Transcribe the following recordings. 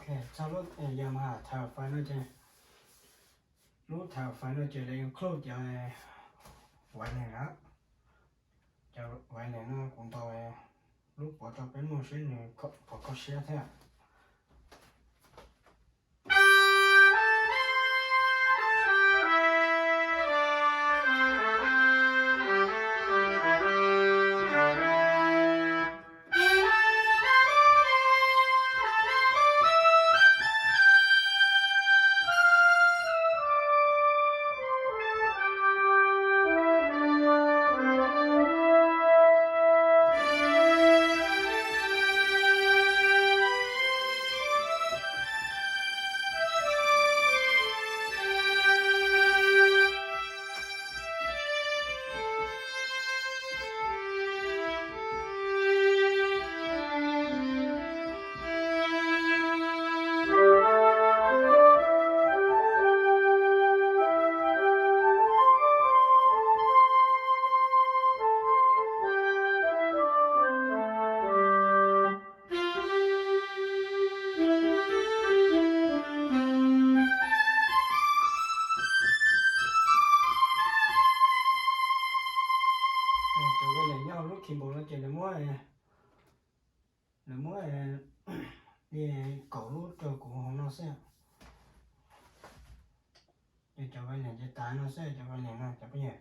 Txog lub Yamaha Thailand no ces, lub Thailand no ces lawv club cov violin na, cov violin no kuv ntaus lub puav rau peb mloog seb nws puas kho siab thiab. Cov violin nyob lub keyboard no ces lawv muab, lawv muab li kaum lub rau kuv hauv no xwb. Ces cov violin ces tas no xwb, cov violin no cov phooj ywg,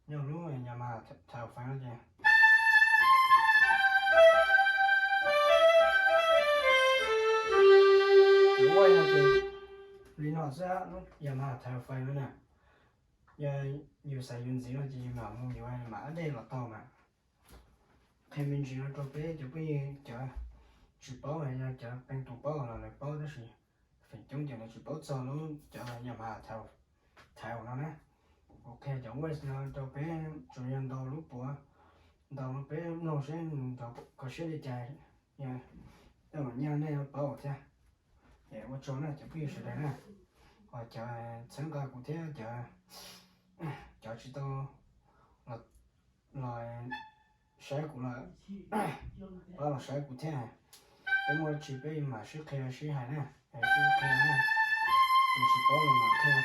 nyob lub Yamaha Thailand no ces li no xwb, lub Yamaha Thailand no na. Yog yus xav yuav ntxiv no ces yus mam mus yuav mam update los tau mas. Qhia me ntsis no rau peb cov phooj ywg cov tsis paub, yog cov qee tus paub los lawv paub tab sis feem coob ces lawv tsis paub txog lub cov Yamaha Thailand no na. Kuv qhia cov waves no rau peb tsuas yog ntaus lub puav, ntaus peb mloog seb nws kho siab li cas, yog tej zaum nyaj nej yuav paub thiab. Es ua tsaug na cov phooj ywg sawv daws na, ho cov txhawb nqa kuv thiab cov, cov tsis tau los saib kuv los, pab los saib kuv thiab. Peb muaj dab tsi peb mam sib qhia sib hais na, sib qhia na, tus tsis paub los mam qhia.